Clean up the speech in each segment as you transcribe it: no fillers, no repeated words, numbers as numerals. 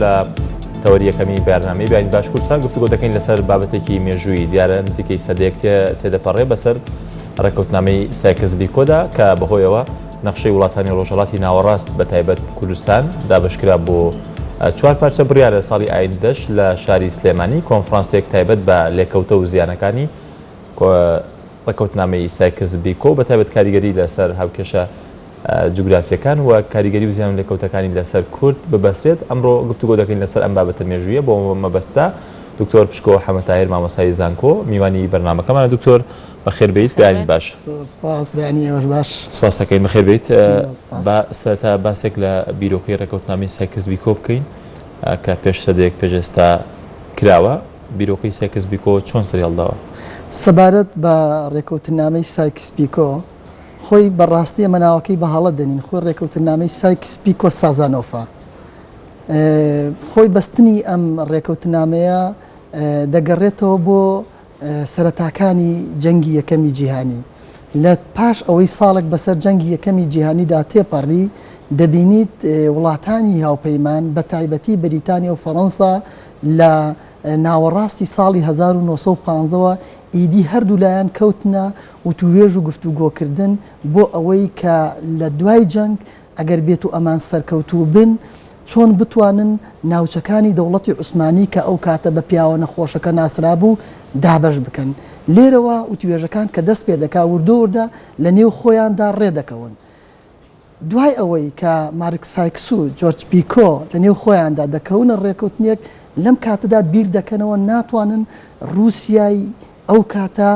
لە تەوەری یەکەمی بەرنامەی بەیانی باش کوردستان گفتوگۆ دەکەین لەسەر بابەتێکی مێژوویی دیارە نزیکەی سەدەیەک تێدەپەڕێ بەسەر ڕێککەوتنامەی سایکس بیکۆدا کە بەهۆیەوە نەخشەی وڵاتانی ڕۆژهەڵاتی ناوەڕاست بە تایبەت کوردستان دابشکرا بۆ چوار پارچە بڕیارە ساڵی ئایندەش لە شاری سلێمانی کۆنفرانسێک تایبەت بە لێکەوتە و زیانەکانی ڕێککەوتنامەی سایکس بیکۆ بە تایبەت کاریگەری لەسەر هاوکێشە جوگرافییەکان و کاریگەری و زیان و لێکەوتەکانی لەسەر کورد ببەسرێت، ئەمڕۆ گفتوگۆ دەکەین لەسەر ئەم بابەتە مێژوویە، بۆ مەبەستە دکتۆر پشکۆ حەمەتاهیر مامۆستای زانکۆ میوانی بەرنامەکەمانە، دکتۆر بەخێر بێیت، بەیانیت باش. زۆر سپاس، بەیانی ئێوەش باش. سپاس دەکەین، بەخێر بێیت. با سەرەتا باسێک لە بیرۆکەی ڕێکەوتنامەی سایکس بیکۆ بکەین کە پێش سەدەیەک پێش ئێستا کراوە، بیرۆکەی سایکس بیکۆ چۆن سەریهەڵداوە؟ سەبارەت بە ڕێکەوتنامەی سایکس بیکۆ، خۆی بە ڕاستی ئێمە ناوەکەی بە هەڵە دەنین، خۆی ڕێکەوتننامەی سایکس پیکۆ سازانۆفە. خۆی بەستنی ئەم ڕێکەوتنامەیە دەگەڕێتەوە بۆ سەرەتاکانی جەنگی یەکەمی جیهانی. لە پاش ئەوەی ساڵێک بەسەر جەنگی یەکەمی جیهانیدا تێپەڕی، دەبینیت وڵاتانی هاوپەیمان بە تایبەتی بەریتانیا و فەڕەنسا لە ناوەڕاستی ساڵی 1915 وە ئیدی هەردوو لایەن کەوتنە وتووێژ و گفتوگۆکردن بۆ ئەوەی کە لە دوای جەنگ ئەگەر بێتو ئەمان سەرکەوتوو بن چۆن بتوانن ناوچەکانی دەوڵەتی عوسمانی کە ئەو کاتە بە پیاوە نەخۆشەکە ناسرابوو دابەش بکەن. لێرەوە وتوێژەکان کە دەست پێ دەکا وردە وردە لە نێو خۆیاندا ڕێ دەکەون. دوای ئەوەی کە مارک سایکس و جۆرج بیکۆ لە نێو خۆیاندا دەکەونە ڕێکەوتنێک، لەم کاتەدا بیر دەکەنەوە ناتوانن ڕووسیای ئەو کاتە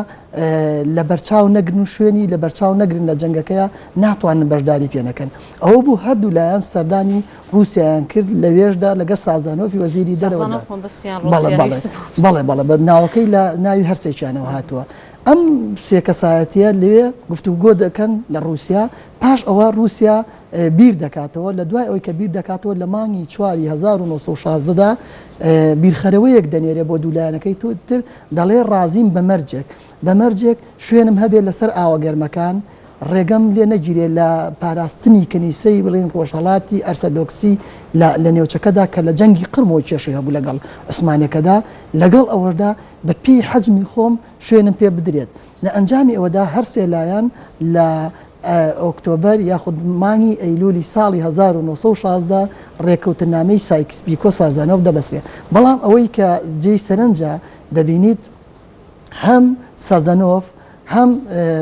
لە بەرچاو نەگرن و شوێنی لە بەرچاو نەگرن لە جەنگەکەیا ناتوانن بەشداری پێ نەکەن. ئەوە بوو هەردوو لایەن سەردانی ڕووسیایان کرد لەوێشدا لەگەڵ سازانۆفی وەزیری دەرەوەدا. سازانۆف مەبەستیان بەڵێ ڕووسیا بەڵێ هیچ بەڵێ بەڵێ بە ناوەکەی لە ناوی هەرسێکیانەوە هاتووە. ئەم سێ کەسایەتییە لەوێ گفتوگۆ دەکەن لە ڕووسیا، پاش ئەوە ڕووسیا بیر دەکاتەوە، لە دوای ئەوەی کە بیر دەکاتەوە لە مانگی چواری 1916 دا بیرخەرەوەیەک دەنێرێ بۆ دوو لایەنەکەی تر دەڵێ ڕازیم بە مەرجێک، بە مەرجێک شوێنم هەبێ لەسەر ئاوە گەرمەکان، ڕێگەم لێ نەگیرێ لە پاراستنی کەنیسەی بڵێین ڕۆژهەڵاتی ئەرسەدۆکسی لە لە نێوچەکەدا کە لە جەنگی قڕمەوە کێشەی هەبوو لەگەڵ عوسمانیەکەدا، لەگەڵ ئەوەشدا بە پێی حەجمی خۆم شوێنم پێ بدرێت. لە ئەنجامی ئەوەدا هەر سێ لایەن لە ئۆکتۆبەر یاخود مانگی ئەیلولی ساڵی 1916 ڕێککەوتننامەی سایکس بیکۆ سازانۆف دەبەسترێت. بەڵام ئەوەی کە جێی سەرنجە دەبینیت هەم سازانۆف هەم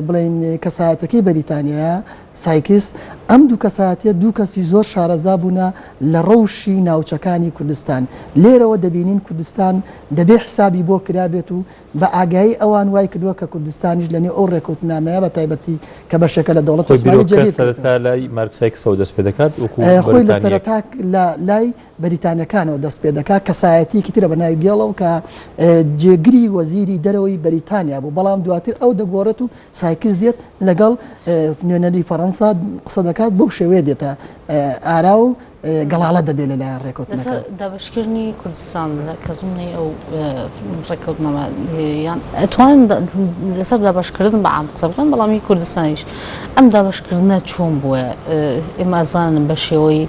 بڵێین کەسایەتەکەی بەریتانیایە سایکس ئەم دوو کەسایەتیە دوو کەسی زۆر شارەزا بوونە لە ڕەوشی ناوچەکانی کوردستان لێرەوە دەبینین کوردستان دەبێ حسابی بۆ کرابێت و بە ئاگایی ئەوان وای کردووە کە کوردستانیش لە نێو ئەو ڕێکەوتنامەیە بە تایبەتی کە بەشێکە لە دەوڵەتی خۆی عوسمانی بیرۆکە جێگەی سەرەتا بکرێتەوە. لای مارک سایکسەوە دەست پێ دەکات وەکوو خۆی لە بەریتانییەک. سەرەتا لە لای بەریتانیەکانەوە دەست پێ دەکات، کەسایەتییەکی ترە بە ناوی گێڵەو کە جێگری وەزیری دەرەوەی بەریتانیا بوو، بەڵام دواتر ئەو دەگۆڕێت و سایکس دێت لەگەڵ نوێنەری فەڕەنسا قسە دەکات، بەو شێوەیە دێتە ئارا و گەڵاڵە دەبێت لەلایەن لەسەر ڕێکەوتنەکە. دابەشکردنی کوردستان کە زمنەی ئەو ڕێککەوتنەمە یان ئەتوان لەسەر دابەشکردن بە عام قسە بکەن بەڵام هی کوردستانیش ئەم دابەشکردنە چۆن بووە ئێمە ئەزانن بە شێوەی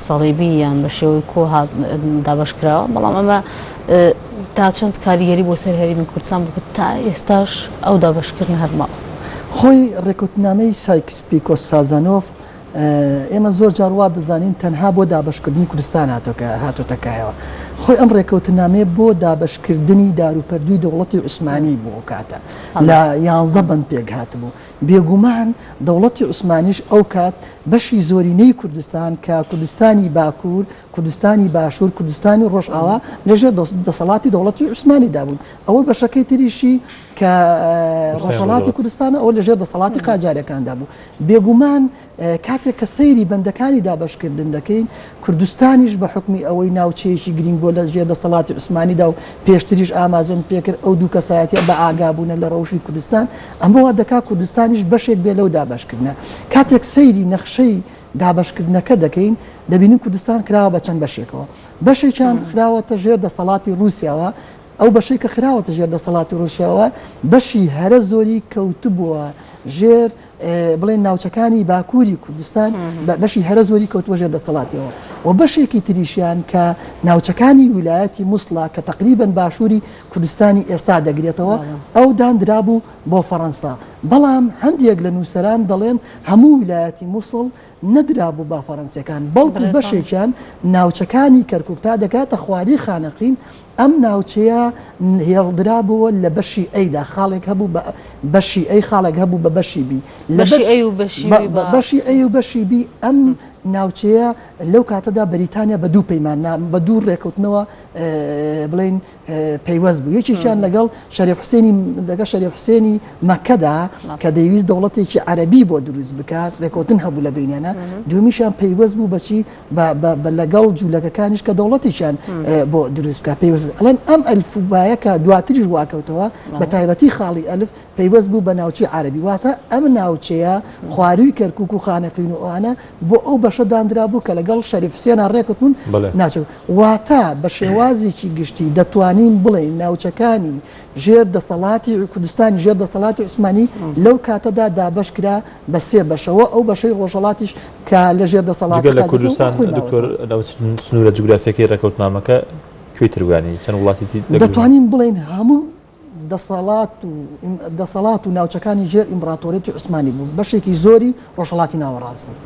سەڵیبی یان بە شێوەی کۆ دابەش کراوە بەڵام ئەمە تا چەند کاریگەری بۆ سەر هەرێمی کوردستان بوو تا ئێستاش ئەو دابەشکردنە هەر ماوە. خۆی ڕێکەوتنامەی سایکس پیکۆ سازانۆف ئێمە زۆر جار وا دەزانین تەنها بۆ دابەشکردنی کوردستان هاتۆتە کایەوە. خۆی ئەم ڕێکەوتنامەیە بۆ دابەشکردنی داروپەردووی دەوڵەتی عوسمانی بوو ئەو کاتە لە یانزدە بەند پێک هاتبوو. بێگومان دەوڵەتی عوسمانیش ئەو کات بەشی زۆرینەی کوردستان کە کوردستانی باکوور، کوردستانی باشوور، کوردستانی ڕۆژئاوا لەژێر دەسەڵاتی دەوڵەتی عوسمانیدا بوون. ئەوەی بەشەکەی تریشی کە ڕۆژهەڵاتی کوردستانە ئەوە لەژێر دەسەڵاتی قاجارەکاندا بوو. بێگومان کاتێک کە سەیری بەندەکانی دابەشکردن دەکەین، کوردستانیش بە حوکمی ئەوەی ناوچەیەکی گرینگ بووە لە ژێر دەسەڵاتی عوسمانیدا و پێشتریش ئاماژەم پێکرد ئەو دوو کەسایەتیە بە ئاگا بوونە لە ڕەوشی کوردستان، ئەمە وا دەکات کوردستانیش بەشێک بێت لەو دابەشکردنە. کاتێک سەیری نەخشەی دابەشکردنەکە دەکەین، دەبینین کوردستان کراوە بە چەند بەشێکەوە. بەشێکیان خراوەتە ژێر دەسەڵاتی ڕووسیاوە، ئەو بەشەی کە خراوەتە ژێر دەسەڵاتی ڕووسیاوە، بەشی هەرە زۆری کەوتبووە. ژێر بڵێن ناوچەکانی باکووری کوردستان بەشی هەرە زۆری کەوتووە ژێر دەسەڵاتیەوە و بەشێکی تریشیان کە ناوچەکانی ویلایەتی موسڵە کە تەقریبەن باشووری کوردستانی ئێستا دەگرێتەوە ئەو داندرابوو بۆ فەڕەنسا بەڵام هەندێک لە نووسەران دەڵێن هەموو ویلایەتی موسڵ نەدرابوو بە فەڕەنسیەکان بەڵکو بەشێکیان ناوچەکانی کەرکوک تا دەگاتە خواری خانەقین ئەم ناوچەیە هێڵدرابووە لە بەشی A دا خاڵێک هەبوو بە بەشی A خاڵێک هەبوو بە بەشی B لە بەشی A و بەشی B بە بەشی A و بەشی B ئەم ناوچەیە لەو کاتەدا بەریتانیا بە دوو پەیمان بە دوو ڕێکەوتنەوە بڵێین پەیوەست بوو یەکێکیان لەگەڵ شەریف حوسێنی لەگەڵ شەریف حوسێنی مەکەدا کە دەیویست دەوڵەتێکی عەرەبی بۆ دروست بکات ڕێکەوتن هەبوو لە بینیانە دومیشیان پەیوەست بوو بەچی بە لەگەڵ جوولەکەکانیش کە دەوڵەتێکیان بۆ دروست بکات پەیوەست ئەڵێن ئەم ئەلفوبایە کە دواتریش واکەوتەوە بە تایبەتی خاڵی ئەلف پەیوەست بوو بە ناوچەی عەرەبی واتە ئەم ناوچەیە خوارووی کەرکوک و خانەقین و ئەوانە بۆ ئەو بەشە داندرابوو کە لەگەڵ شەریف حوسێنا ڕێکەوتبوون ناوچە واتە بە شێوازێکی گشتی دەتوانین بڵێین ناوچەکانی ژێر دەسەڵاتی کوردستانی ژێر دەسەڵاتی عوسمانی لەو کاتەدا دابەش کرا بە سێ بەشەوە ئەو بەشەی ڕۆژهەڵاتیش کە لە ژێر دەسەڵاتی جگە لە کوردستان دکتۆر لەو سنوورە جوگرافیەکەی ڕێکەوتنامەکە کوێی تر بوو یانی چەند وڵاتی تری دەگرتەوە؟ دەتوانین بڵێین هەموو دەسەڵات و دەسەڵات و ناوچەکانی ژێر ئیمبراتۆریەتی عوسمانی بوو، بەشێکی زۆری ڕۆژهەڵاتی ناوەڕاست بوو.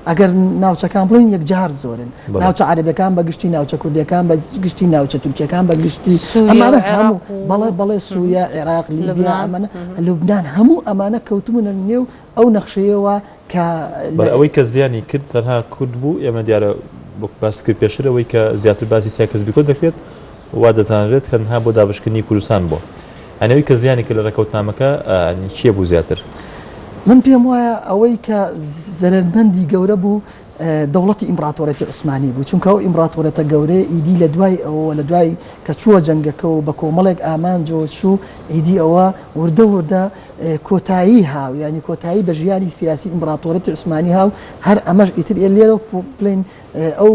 ئەگەر ناوچەکان بڵێین یەکجار زۆرن. ناوچە عەرەبەکان بە گشتی، ناوچە کوردیەکان بە گشتی، ناوچە تورکیەکان بە گشتی، ئەمانە هەموو بەڵێ بەڵێ سووریا، عێراق، لیبیا، ئەمانە لوبنان هەموو ئەمانە کەوتبوونە نێو ئەو نەخشەیەوە کە بەڵێ ئەوەی کە زیانی کرد تەنها کورد بوو، ئێمە دیارە وەک باست کرد پێشتر ئەوەی کە زیاتر باسی سایکس بیکۆ دەکرێت وا دەزانرێت تەنها بۆ دابەشکردنی کوردستان بووە یانی ئەوەی کە زیانی کرد لە ڕێکەوتنامەکە کێ بوو زیاتر؟ من پێم وایە ئەوەی کە زەرەرمەندی گەورە بوو دەوڵەتی ئیمڕاتۆرێتی عوسمانی بوو، چونکە ئەو ئیمڕاتۆرێتە گەورەیە ئیدی لە دوای ئەوەوە لە دوای کە چووە جەنگەکە و بە کۆمەڵێک ئامانجەوە چوو ئیدی ئەوە وردە وردە کۆتایی هاو یانی کۆتایی بە ژیانی سیاسی ئیمڕاتۆرێتی عوسمانی هاو هەر ئەمەش ئیتر لێرە بڵێین ئەو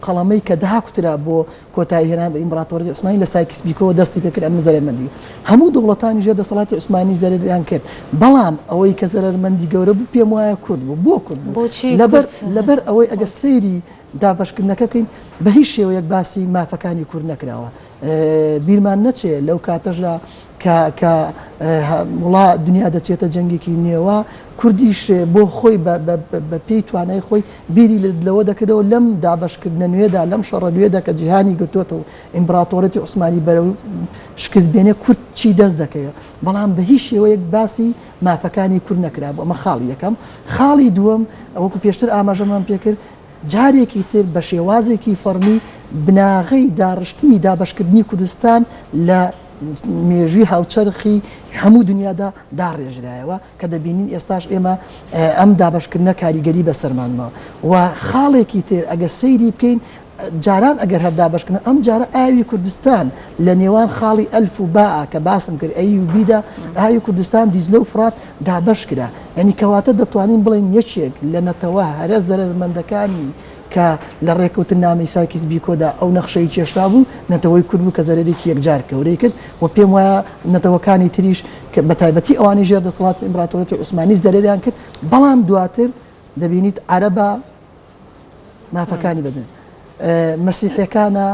قەڵەمەی کە داکوترا بۆ کۆتایی هێنان بە ئیمبراتۆریەتی عوسمانی لە سایکس بیکۆوە دەستی پێکرد ئەمە زەرەرمەندی هەموو دەوڵەتانی ژێر دەسەڵاتی عوسمانی زەرەریان کرد بەڵام ئەوەی کە زەرەرمەندی گەورە بوو پێم وایە کورد بوو بۆ کورد بوو بۆچی لەبەر کورد؟ لەبەر ئەوەی ئەگەر سەیری دابەشکردنەکە بکەین بە هیچ شێوەیەک باسی مافەکانی کورد نەکراوە بیرمان نەچێ لەو کاتەشدا کە کە وڵا دنیا دەچێتە جەنگێکی نوێوە کوردیش بۆ خۆی بە پێی توانای خۆی بیری لەوە دەکردەوە لەم دابەشکردنە نوێدا لەم شەڕە نوێدا کە جیهانی گرتووەتەوە ئیمبراتۆرەتی عوسمانی بەرەو شکست بێنێ کورد چی دەست دەکەوێت بەڵام بە هیچ شێوەیەک باسی مافەکانی کورد نەکرابوو ئەمە خاڵی یەکەم خاڵی دووەم وەکو پێشتر ئاماژەمان پێکرد جارێکی تر بە شێوازێکی فەڕمی بناغەی داڕشتنی دابەشکردنی کوردستان لە مێژووی هاوچەرخی هەموو دنیادا داڕێژرایەوە کە دەبینین ئێستاش ئێمە ئەم دابەشکردنە کاریگەری بەسەرمان ماوە و خاڵێکی تر ئەگەر سەیری بکەین جاران ئەگەر هەر دابەشکردن ئەم جارە ئاوی کوردستان لە نێوان خاڵی ئەلف و باء کە باسم کرد A و B دا ئاوی کوردستان دیجلە و فڕات دابەش کرا یانی کەواتە دەتوانین بڵێین یەکێک لە نەتەوە هەرە زەرەرمەندەکانی کە لە ڕێکەوتننامەی سایکس بیکۆدا ئەو نەخشەی کێشرابوو نەتەوەی کورد بوو کە زەرەرێکی یەکجار گەورەی کرد و پێم وایە نەتەوەکانی تریش کە بە تایبەتی ئەوانەی ژێر دەسەڵاتی ئیمپراتۆریەتی عوسمانی زەرەریان کرد بەڵام دواتر دەبینیت عەرەبە مافەکانی بدەن مەسیحیەکانە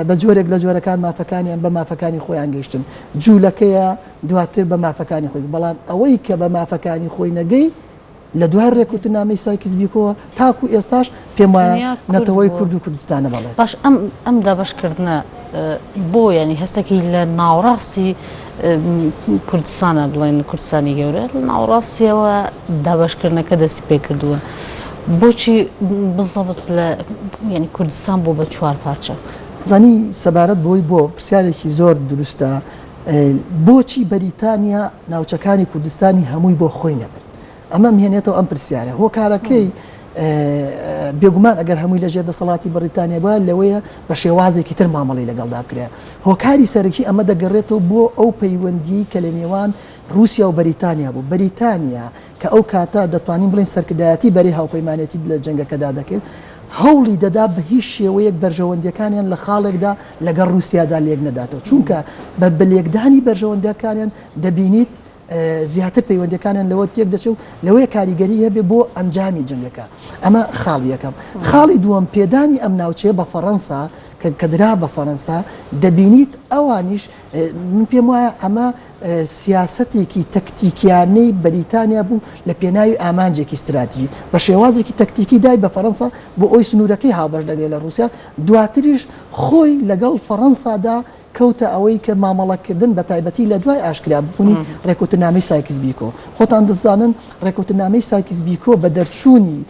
بە جۆرێک لە جۆرەکان مافەکانیان بە مافەکانی خۆیان گەیشتن جوولەکەیە دواتر بە مافەکانی خۆی بەڵام ئەوەی کە بە مافەکانی خۆی نەگەی لە دوای ڕێکوتنامەی سایکس بیکۆوە تاکو ئێستاش پێم وایە نەتەوەی کورد و کوردستانە بەڵێ باش ئەم ئەم دابەشکردنە بۆ یانی هەستەکەی لە ناوەڕاستی کوردستانە بڵێن کوردستانی گەورە لە ناوەڕاستیەوە دابەشکردنەکە دەستی پێکردووە بۆچی بزەبت لە یعنی کوردستان بۆ بە چوار پارچە؟ زانی سەبارەت بۆی بۆ پرسیارێکی زۆر دروستە بۆچی بەریتانیا ناوچەکانی کوردستانی هەمووی بۆ خۆی نەبرد ئەمەم هێنێتەوە ئەم پرسیارە هۆکارەکەی بێگومان ئەگەر هەمووی لەژێر دەسەڵاتی بەڕیتانیا بووە لەوەیە بە شێوازێکی تر مامەڵی لەگەڵدا بکرێ هۆکاری سەرەکی ئەمە دەگەڕێتەوە بۆ ئەو پەیوەندی کە لە نێوان رووسیا و بەریتانیا بوو بەریتانیا کە ئەو کاتە دەتوانین بڵێین سەرکردایەتی بەرەی هاوپەیمانێتی لە جەنگەکەدا دەکرد هەوڵی دەدا بە هیچ شێوەیەک بەرژەوەندیەکانیان لە خاڵێکدا لەگەڵ رووسیادا لێک نەداتەوە چونکە بە بەلێکدانی بەرژەوەندەکانیان دەبینیت. زیاتر پەیوەندیەکانیان لەوە تێک دەچێت و لەوەیە کاریگەری هەبێ بۆ ئەنجامی جەنگەکە. ئەمە خاڵی یەکەم. خاڵی دووەم پێدانی ئەم ناوچەیە بە فەڕەنسا کە درا بە فەڕەنسا دەبینیت ئەوانیش من پێم وایە ئەمە سیاسەتێکی تەکتیکیانەی بەریتانیا بوو لە پێناوی ئامانجێکی ستراتیژی بە شێوازێکی تەکتیکی دای بە فەڕەنسا بۆ ئەوی سنوورەکەی هاوبەش دەبێت لە ڕووسیا دواتریش خۆی لەگەڵ فەڕەنسادا کەوتە ئەوەی کە مامەڵەکردن بە تایبەتی لە دوای ئاشکرا بوونی ڕێکەوتنامەی سایکس بیکۆ خۆتان دەزانن ڕێکەوتنامەی سایکس بیکۆ بە دەرچوونی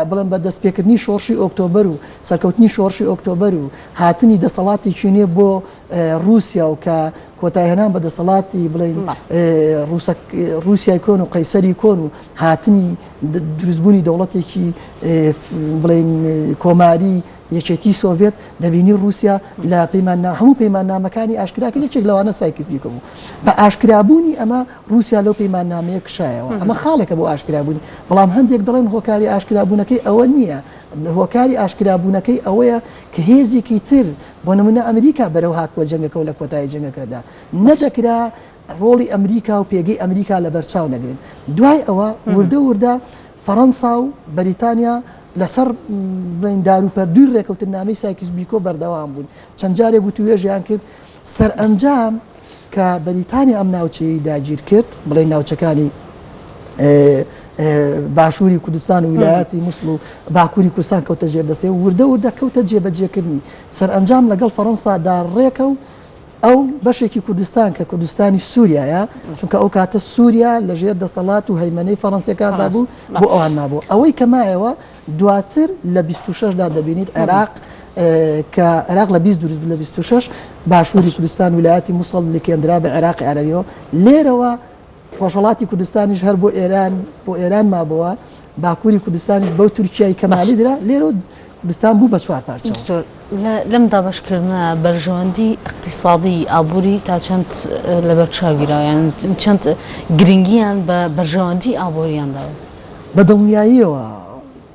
بڵێن بە دەستپێکردنی شۆڕشی ئۆکتۆبەر و سەرکەوتنی شۆڕشی ئۆکتۆبەر و هاتنی دەسەڵاتێکی نوێ بۆ ڕووسیا و کە کۆتایهێنان بە دەسەڵاتی بڵێن ڕووسیای کۆن و قەیسەری کۆن و هاتنی دروستبوونی دەوڵەتێکی بڵێن کۆماری یەکێتی سۆڤێت دەبینی ڕووسیا لە پەیمان هەموو پەیماننامەکانی ئاشکرا کرد یەکێک لەوانە سایکس بیکۆ بوو بە ئاشکرابوونی ئەمە ڕووسیا لەو پەیماننامەیە کشایەوە ئەمە خاڵێکە بۆ ئاشکرابوونی بەڵام هەندێک دەڵێن هۆکاری ئاشکرابوونەکەی ئەوە نییە هۆکاری ئاشکرابوونەکەی ئەوەیە کە هێزێکی تر بۆ نمونە ئەمریکا بەرەو هاتووە جەنگەکە و لە کۆتایی جەنگەکەدا نەدەکرا ڕۆڵی ئەمریکا و پێگەی ئەمریکا لەبەرچاو نەگرن دوای ئەوە وردە وردە فەڕەنسا و بەریتانیا لەسەر بڵێین داروپەردووی ڕێکەوتننامەی سایکس بیکۆ بەردەوام بوون، چەند جارێک وتووێژیان کرد، سەرئەنجام کە بەریتانیا ئەم ناوچەیەی داگیر کرد، بڵێین ناوچەکانی باشووری کوردستان و ویلایەتی موسڵ و باکووری کوردستان کەوتە ژێر دەستێ و وردە وردە کەوتە جێبەجێکردنی، سەرئەنجام لەگەڵ فەڕەنسادا ڕێکەوت. ئەو بەشێکی کوردستان کە کوردستانی سووریایە، چونکە ئەو کاتە سووریا لەژێر دەسەڵات و هەیمەنەی فەڕەنسیەکاندا بوو، بۆ ئەوان مابوو. ئەوەی کە مایەوە دواتر لە 26 دا دەبینیت عێراق کە عێراق لە 20 دروست بوو لە 26 باشووری کوردستان ویلایەتی موسڵ لکێندرا بە عێراقی عەرەبیەوە. لێرەوە ڕۆژهەڵاتی کوردستانیش هەر بۆ ئێران بۆ ئێران مابۆوە، باکووری کوردستانیش بەو تورکیای کەمالی درا، لێرەوە کوردستان بوو بە چوار پارچەوە. دکتۆر لەم دابەشکردنە بەرژەوەندی ئیقتیسادی ئابووری تا چەند لەبەر چاو گیراوە یان چەند گرنگیان بە بەرژەوەندی ئابووریان داوە؟ بە دڵنیاییەوە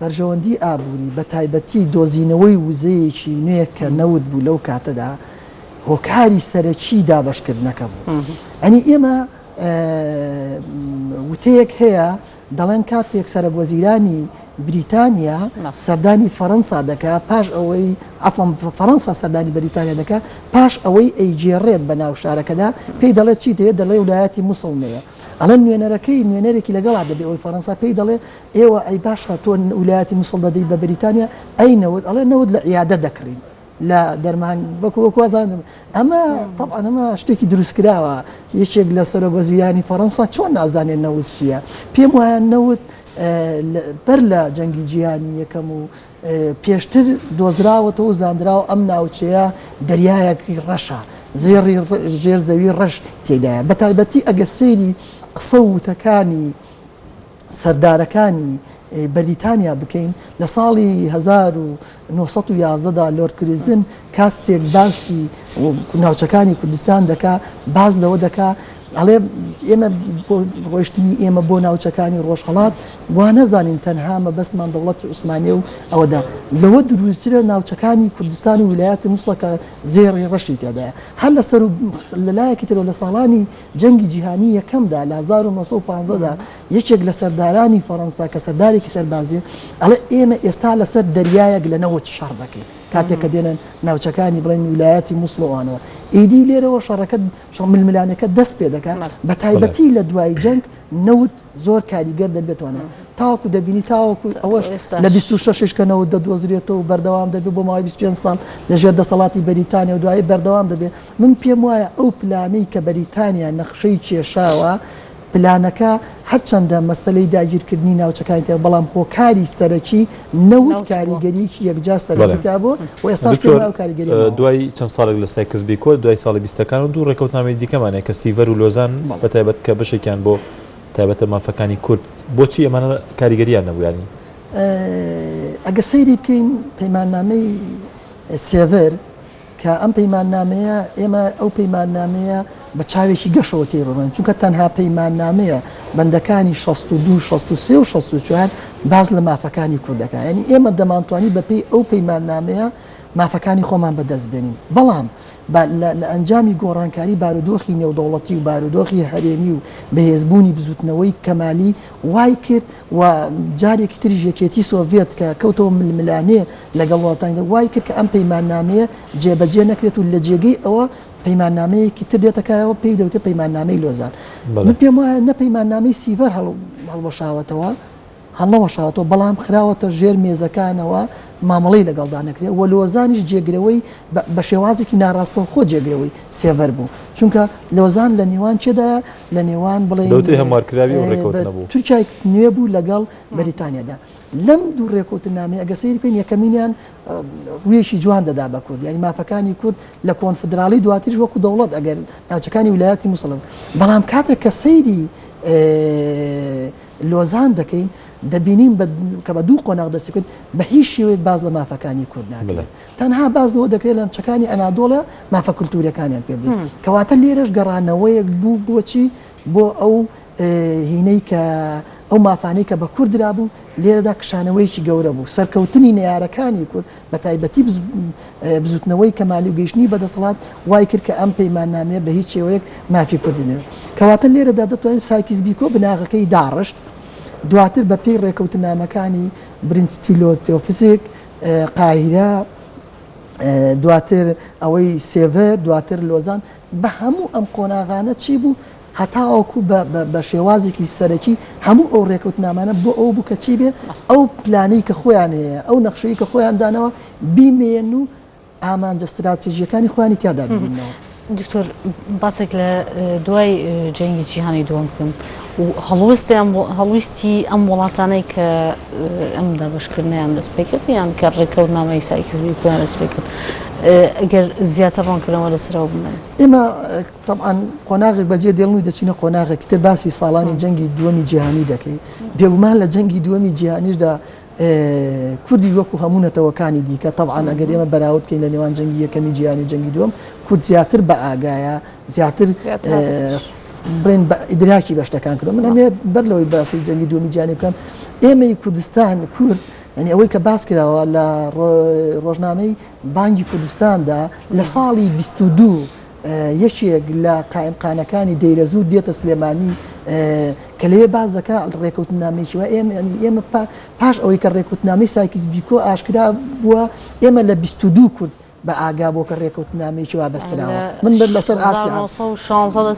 بەرژەوەندی ئابووری بە تایبەتی دۆزینەوەی وزەیەکی نوێ کە نەوت بوو لەو کاتەدا هۆکاری سەرەکی دابەشکردنەکە بوو. ئەنی ئێمە وتەیەک هەیە دەڵێن کاتێک سەرەک وەزیرانی بریتانیا سەردانی فەرەنسا دەکا پاش ئەوەی عەفوەن فەرەنسا سەردانی بەریتانیا دەکا پاش ئەوەی ئەیگێڕێت بە ناو شارەکەدا پێی دەڵێت چی دەوێت دەڵێ ولایەتی موسڵ نەیە ئەڵێن نوێنەرەکەی نوێنەرێکی لەگەڵا دەبێ ئەوی فەرەنسا پێی دەڵێ ئێوە ئەی باشە تۆ ولایەتی موسڵ دەدەی بە بریتانیا ئەی نەوت ئەڵێ نەوت لە عیادە دەکڕین لە دەرمان وەکو وەکو وازانم ئەمە طبعا ئەمە شتێکی دروستکراوە یەکێک لە سەرۆک وەزیرانی فەڕەنسا چۆن نازانێت نەوت چییە پێم وایە نەوت بەر لە جەنگی جیهانی یەکەم و پێشتر دۆزراوەتەوە و زانراوە ئەم ناوچەیە دەریایەکی ڕەشە زێڕی ژێر زەوی ڕەش تێدایە بە تایبەتی ئەگە سەیری قسە و وتەکانی سەردارەکانی بەریتانیا بکەین، لە ساڵی 1911 دا لۆرد کریزن کاستێک باسی ناوچەکانی کوردستان دەکا باس لەوە دەکا ئەڵێ ئێمە ڕۆشتنی ئێمە بۆ ناوچەکانی ڕۆژهەڵات وا نەزانین تەنها مەبەستمان دەوڵەتی عوسمانیە و ئەوەدا لەوە دروستترە ناوچەکانی کوردستان و ویلایەتی موسڵە کە زێڕی ڕەشی تێدایە هەر لەسەر و لەلایەکی ترەوە لە ساڵانی جەنگی جیهانی یەکەمدا لە 1915 دا یەکێک لە سەردارانی فەڕەنسا کە سەردارێکی سەربازیە ئەڵێ ئێمە ئێستا لەسەر دەریایەک لە نەوت شەڕ دەکەین کاتێک کە دێنە ناوچەکانی بڵێن ویلایەتی موسڵ و ئەوانەوە ئیدی لێرەوە شەڕەکە ململانێکە دەست پێ دەکات بە تایبەتی لە دوای جەنگ نەوت زۆر کاریگەر دەبێتوانە تاوەکو دەبینی تاوەکو ئەوەش لە 26 کە نەوت دەدۆزرێتەوە و بەردەوام دەبێت بۆ ماوەی 25 ساڵ لەژێر دەسەڵاتی بەریتانیا و دوایی بەردەوام دەبێت من پێم وایە ئەو پلانەی کە بەریتانیا نەخشەی کێشاوە پلانەکە هەرچەندە مەسەلەی داگیرکردنی ناوچەکانی تیا بەڵام هۆکاری سەرەکی نەوت کاریگەریی یەکجار سەرەکی تیا بووە و ئێستاش پێم وایە ئەو کاریگەرییە ماوە. دوای چەند ساڵێک لە سایکس بیکۆ دوای ساڵی بیستەکان و دوو ڕێکەوتنامەی دیکەمان هەیە کە سیڤەر و لۆزان بە تایبەت کە بەشێکیان بۆ تایبەتە مافەکانی کورد بۆچی ئەمانە کاریگەرییان نەبوو یانی؟ ئەگەر سەیری بکەین پەیماننامەی سێڤەر کە ئەم پەیماننامەیە ئێمە ئەو پەیماننامەیە بە چاوێکی گەشەوە تێی ڕوانین چونکە تەنها پەیماننامەیە بەندەکانی 62 63 و 64 باس لە مافەکانی کورد دەکات یعنی ئێمە دەمانتوانی بەپێی ئەو پەیماننامەیە. مافەکانی خۆمان بەدەست بێنین. بەڵام لە ئەنجامی گۆڕانکاری بارودۆخی نێودەوڵەتی و بارودۆخی هەرێمی و بەهێزبوونی بزوتنەوەی کەمالی وای کرد و جارێکی تریش یەکێتی سۆڤێت کە کەوتەوە ململانێ لەگەڵ وڵاتانی تر وای کرد کە ئەم پەیماننامەیە جێبەجێ نەکرێت و لە جێگەی ئەوە پەیماننامەیەکی تر دێتە کایەوە پێی دەوترێت پەیماننامەی لۆزان. من پێم وایە نە پەیماننامەی سیڤەر هەڵوەشاوەتەوە، هەڵنەوەشاوەتەوە، بەڵام خراوەتە ژێر مێزەکانەوە مامەڵەی لەگەڵدا نەکرێت و لۆزانیش جێگرەوەی بە شێوازێکی ناڕاستەوخۆ جێگرەوەی سێڤەر بوو، چونکە لۆزان لە نێوان کێدایە؟ لە نێوان بڵێین دەوترێ هەموارکراوی ئەو ڕێکەوتنە بوو. تورکیای نوێ بوو لەگەڵ بەریتانیادا. لەم دوو ڕێکەوتننامەیە ئەگەر سەیری بکەین یەکەمینیان ڕوویەکی جوان دەدا بە کورد، یانی مافەکانی کورد لە کۆنفدراڵی دواتریش وەکو دەوڵەت ئەگەر ناوچەکانی ویلایەتی موسڵ بەڵام کاتێک کە سەیری لۆزان دەکەین دەبینین کە بە دوو قۆناغ دەستی کرد بە هیچ شێوەیەک باس لە مافەکانی کورد ناکرێت تەنها باس لەوە دەکرێت لە ناوچەکانی ئەنادۆڵە مافە کولتووریەکانیان پێ بدەین کەواتە لێرەش گەڕانەوەیەک بوو بۆچی بۆ ئەو هینەی کە ئەو مافانەی کە بە کورد درابوو لێرەدا کشانەوەیەکی گەورە بوو سەرکەوتنی نەیارەکانی کورد بە تایبەتی بزوتنەوەی کەمالی و گەیشتنی بە دەسەڵات وای کرد کە ئەم پەیماننامەیە بە هیچ شێوەیەک مافی کوردی نەبێت. کەواتە لێرەدا دەتوانین سایکس بیکۆ بناغەکەی داڕشت، دواتر بە پێی ڕێکەوتنامەکانی برینستیلۆتۆفسک، قاهیرە، دواتر ئەوەی سێڤەر، دواتر لۆزان، بە هەموو ئەم قۆناغانە چی بوو؟ هەتاوەکو بە شێوازێکی سەرەکی هەموو ئەو ڕێکەوتنامانە بۆ ئەوە بوو کە چی بێ ئەو پلانەی کە خۆیان هەیە ئەو نەخشەی کە خۆیان دانەوە بیمێن و ئامانجە ستراتیژیەکانی خۆیانی تیادا ببینەوە. دکتۆر باسێک لە دوای جەنگی جیهانی دووەم بکەم و هەڵوێستی هەڵویستی ئەم وڵاتانەی کە ئەم دابەشکردنیان دەست پێ کرد یان کە ڕێککەوتنامەی سایکس بیکۆیان دەست پێ کرد ئەگەر زیاتر ڕوونکردنەوە لەسەرەوە بمن. ئێمە تەبعەن قۆناغێک بەجێ دێڵن و دەچینە قۆناغێکی تر باسی ساڵانی جەنگی دووەمی جیهانی دەکەین بێگومان لە جەنگی دووەمی جیهانیشدا کوردی وەکو هەموو نەتەوەکانی دیکە تەبعەن ئەگەر ئێمە بەراورد بکەین لە نێوان جەنگی یەکەمی جیهانی و جەنگی دووەم کورد زیاتر بە ئاگایە زیاتر بڵێن بە ئیدراکی بە شتەکان کردو من ئەمێ بەر لەوەی باسی جەنگی دووەمی جیهانی بکەم ئێمەی کوردستان کورد یعنی ئەوەی کە باس کراوە لە ڕۆژنامەی بانگی کوردستاندا لە ساڵی 22 یەکێک لە قائیمقانەکانی دەیرەزوور دێتە سلێمانی کە لەوێ باس دەکا ڕێکەوتنامەیەکی وا ئێمە یانی ئێمە پاش ئەوەی کە ڕێکوتنامەی سایکس بیکۆ ئاشکرا بووە ئێمە لە 22 کورد بە ئاگا بۆ کە ڕێکەوتنامەیەکی وا بەستراوە من بەر لەسەر ئاستی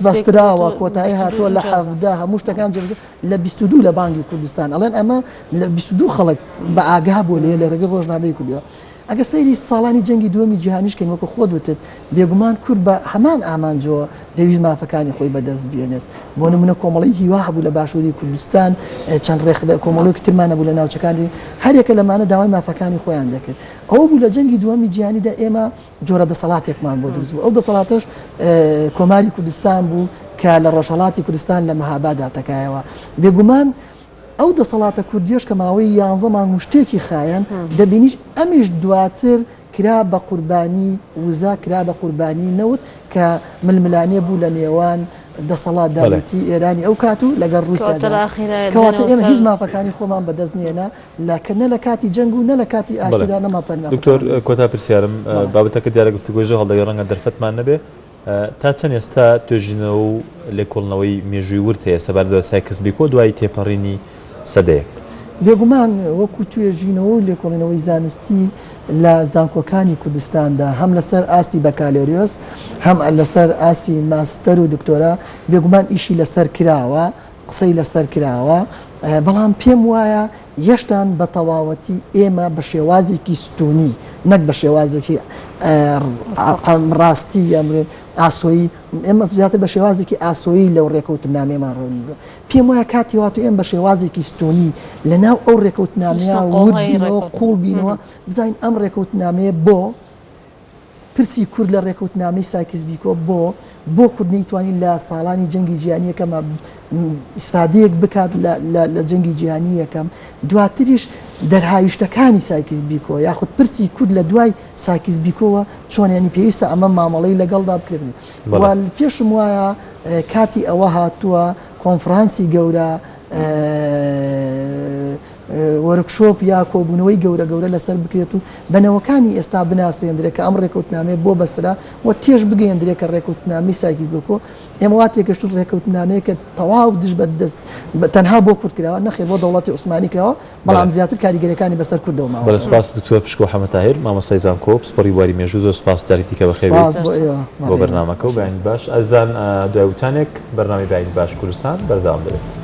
بەستراوە کۆتایی هاتووە لە حەڤدە هەموو شتەکان جێبەجێ لە 22 لە بانگی کوردستان ئەڵێن ئەمە لە 22 خەڵک بە ئاگا بووە لێ لە ڕێگەی ڕۆژنامەی کوردیەوە ئەگەر سەیری ساڵانی جەنگی دووەمی جیهانیش کەین وەکو خۆت وتت بێگومان کورد بە هەمان ئامانجەوە دەویست مافەکانی خۆی بەدەست بێنێت بۆ نمونە کۆمەڵەی هیوا هەبوو لە باشووری کوردستان چەند ڕێکخرا کۆمەڵێکی ترمان هەبوو لە ناوچەکانی هەریەکە لەمانە داوای مافەکانی خۆیان دەکرد ئەوە بوو لە جەنگی دووەمی جیهانیدا ئێمە جۆرە دەسەڵاتێکمان بۆ دروست بوو ئەو دەسەڵاتەش کۆماری کوردستان بوو کە لە ڕۆژهەڵاتی کوردستان لە مەهابادا تەکایەوە بێگومان ئەو دەسەڵاتە کوردیەش کە ماوەی یانزە مانگ و شتێکی خایاند، دەبینیش ئەمیش دواتر کرا بە قوربانی وزە، کرا بە قوربانی نەوت کە ململانێ بوو لە نێوان دەسەڵاتدارێتی ئێرانی ئەو کات و لەگەڵ ڕووسیادا. کەواتە ئێمە هیچ مافەکانی خۆمان بەدەست نێنا، نە لە کاتی جەنگ و نە لە کاتی ئاشتیدا نەمانتوانی مافەکانمان دکتۆر کۆتا پرسیارم، بابەتەکە دیارە گفتوگۆی زۆر هەڵدەگرێت، ڕەنگە دەرفەتمان نەبێ، تا چەند ئێستا توێژینەوە و لێکۆڵنەوەی مێژووی ورد هەیە سەبارەت بە سایکس بیکۆ دوای تێپەڕینی سەدەیەک؟ بێگومان وەکو توێژینەوە و لێکۆڵینەوەی زانستی لە زانکۆکانی کوردستاندا هەم لەسەر ئاستی بەکالۆریۆس هەم لەسەر ئاستی ماستەر و دکتۆرا بێگومان ئیشی لەسەر کراوە، قسەی لەسەر کراوە، بەڵام پێم وایە یەشتان بە تەواوەتی ئێمە بە شێوازێکی ستوونی نەک بە شێوازێکی ڕاستی یان بڵێن ئاسۆیی ئێمە زیاتر بە شێوازێکی ئاسۆیی لەو ڕێکەوتنامەیەمان ڕوون پێم وایە کاتی واتو ئێمە بە شێوازێکی ستوونی لەناو ئەو ڕێکەوتنامەیە ورد بینەوە قووڵ بینەوە بزانین ئەم ڕێکەوتنامەیە بۆ پرسی کورد لە ڕێکەوتنامەی سایکس بیکۆ بۆ بۆ کورد نەیتوانی لە ساڵانی جەنگی جیهانی یەکەما ئیسفادەیەک بکات لە جەنگی جیهانی یەکەم دواتریش دەرهاویشتەکانی سایکس بیکۆ یاخود پرسی کورد لە دوای سایکس بیکۆوە چۆن ینی پێویستە ئەمە مامەڵەی لەگەڵدا بکرێت و پێشم وایە کاتی ئەوە هاتووە کۆنفرانسی گەورە. workshop یا کۆبوونەوەی گەورە گەورە لەسەر بکرێت و بە نەوەکانی ئێستا بناسێندرێت کە ئەم ڕێکەوتنامەیە بۆ بەسرا و تێش بگەیەندرێت کە ڕێکەوتنامەی سایکس بیکۆ ئێمە وا تێگەشتوون ڕێکەوتنامەیەکە تەواو دژ بە دەست تەنها بۆ کورد کراوە نەخێر بۆ دەوڵەتی عوسمانی کراوە بەڵام زیاتر کاریگەریەکانی بەسەر کوردەوە ماوە. بەڵێ سوپاس دکتۆر پشکۆ حەمە تاهیر مامۆستای زانکۆ پسپۆڕی بواری مێژوو زۆر سوپاس جارێکی دیکە بەخێر سوپاس بێیت بۆ ئێوە بۆ بەڕێزم بەرنامەکە و بەیانی باش ئازیزان دوای وتانێک بەرنامەی بەیانی باش کوردستان بەردەوام دەبێت.